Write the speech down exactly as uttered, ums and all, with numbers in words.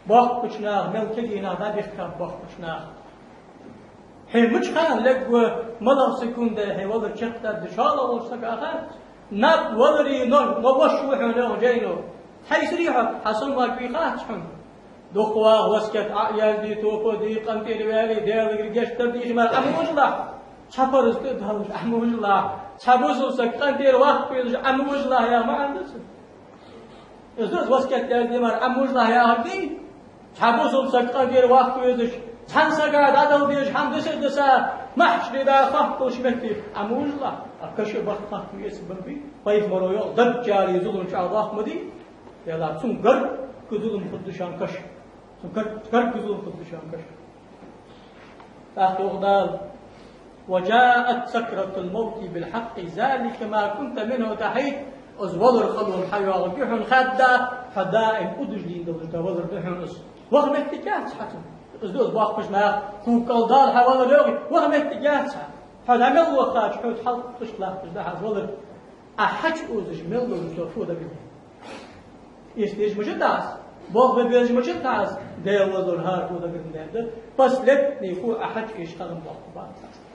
Боккхача наха, мел кегий нах дӀабихка боккхача наха. Хьо мича хана лергва, малагӀа секунде хьо валар чакхдаргда, шоллагӀа волча сага хац. Наб валаре, но, мо воша ва хьона, йоах жайно. Хьайсарий хьо, хьа сомаваргвий хац хьона. Дукха ваха, васкет Ӏо а язде, тоба де, къинтӀера вале, Даьлагара гешт дар дийша мара Ӏа ма вужалахь. Цхьа параз тӀа а далаш Ӏа ма вужалахь. Цхьа бусалба саг къинтӀера ваккха везаш Ӏа ма вужалахь яха маӀан да цун. Из да из, васкет язде мара Ӏа ма вужалахь яхар дий? Цхьа бусалба саг къинтӀера ваккха везаш, цхьан сага дӀадала дезаш хӀама дисар диса, маьхча дӀа хотталуш метте Ӏа ма вужалахь. А каша бахка хатта веза бан бий? Пайхамаро йоах, Даджала зулам чӀоагӀа доккха ма дий? Яла, цун гаргга зулам хургда шоана каша. Цун гаргга, гаргга зулам хургда шоана каша. ТӀаккха йоах Дала: «وجاءت سكرة الموت بالحق ذلك ما كنت منه تحيد». Из валара халонаш хьайоагӀаргья хьона хадда, хьо даим удаш лийнна долаш дола валар да хьона из. Ваха моттиг яц хьа цун. Из да из, боккхача наха кукал Дала хьа валар йоагӀе, ваха моттиг яц хьа. Хьо дӀа мел вахача, хьоца хьалкхашка латташ да хьа из валар. Ӏа хьачуозаш мел долаш дола фу дагардоал. Иштта деш мича да из, болх бе безаш мича да из, Даьла валар хӀара фу дагардаьннад. Последний фу Ӏа хьачуэш хӀама болх ба из.